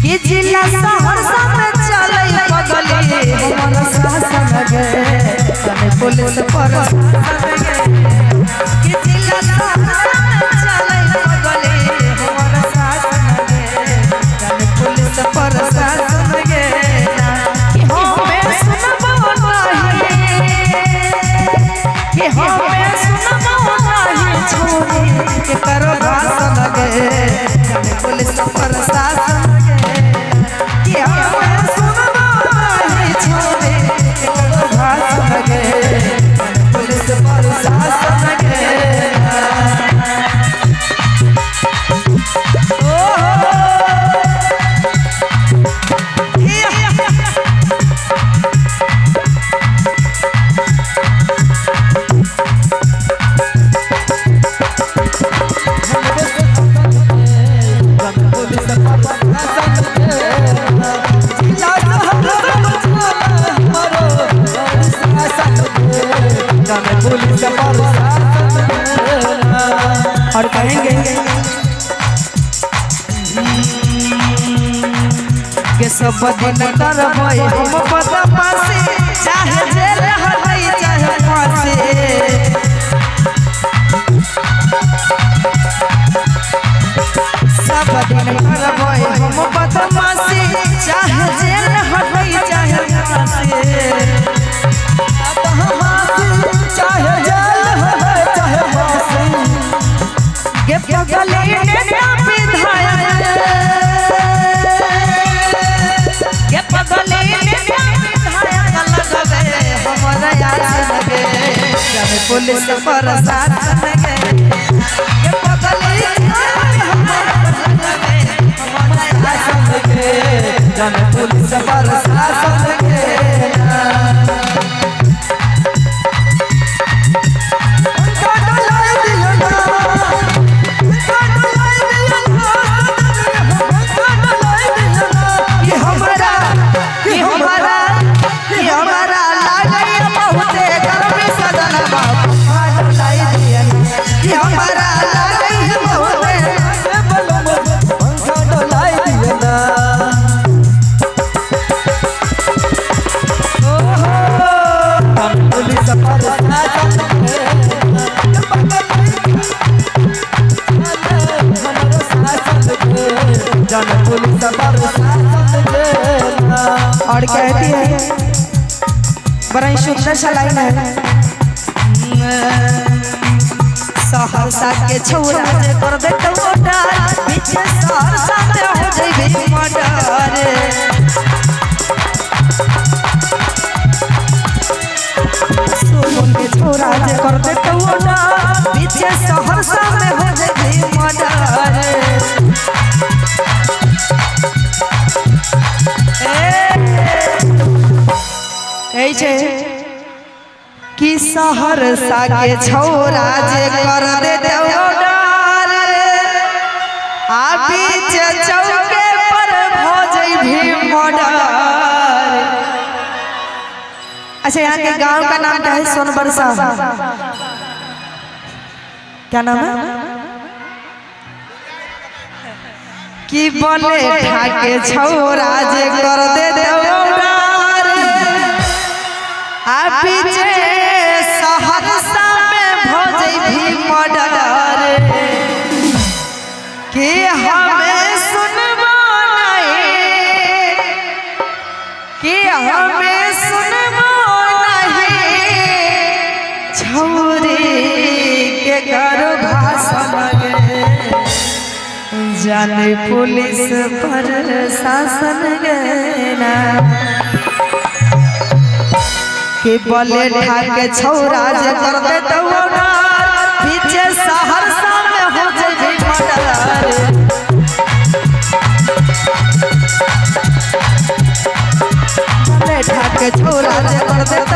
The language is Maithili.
कि जिला सहरसा में चलै पगली हमर शासन गे, जाने पुलिस प्रशासन गे। कि जिला सहरसा में चलै पगली हमर शासन गे, जाने पुलिस प्रशासन गे। कि हमें सुनबो नाही, कि हमें सुनबो नाही छोरी के करो भाषण गे, जाने पुलिस प्रशासन गे। कि हमें सुनबो नाही छोरी के करो भाषण गे, जाने पुलिस प्रशासन गे। और कहेंगे के सब दिन करबै हम बदमाशी, चाहे जेल हटै चाहे फांसी। सब दिन करबै हम बदमाशी, चाहे जेल हटै चाहे फांसी। चाहे जेल हटै चाहे फांसी। गे पगली नेता विधायक, गे पगली नेता विधायक लगबे हमर आसन गे, जाने पुलिस प्रशासन गे। गे पगली लगबे हमर आसन गे, जाने पुलिस प्रशासन गे। कि हमरा, कि हमरा, कि हमरा लागै बहुते गर्मी सदन बाबू लाई दियन। कि हमरा लागै बहुते पंखा डोलाई दिया ना। पुलिस प्रशासन गे, जाने पुलिस प्रशासन गे। और कहती है, बड़ा ही सुंदर सा लाइन है। सहरसा के छौरा जे कर देतौ ऑर्डर, बीच सहरसा में हो जइबे मर्डर। सुमन के छौरा जे कर देतौ ऑर्डर, बीच सहरसा में हो जइबे मर्डर। कहै छै कि सहरसा के छौरा जे कर देतौ ऑर्डर, आ बीच चौके पर भ जइबे मर्डर। अच्छा, यहाँ के गांव का नाम क्या है? सोनबरसा। क्या नाम है? कि बने ठाके छौरा जे कर देतौ ऑर्डर, आ पीछे सहरसा में भ जइबी मर्डर। कि हमें सुनबो नहीं, कि हमें सुनबो नहीं छौरी के कर भाषण गे, जाने पुलिस प्रशासन गे ना। कि बले ठाके छौरा जे कर देतौ ऑर्डर, पीछे सहरसा में हो जइबे मर्डर। बले ठाके छौरा जे कर देतौ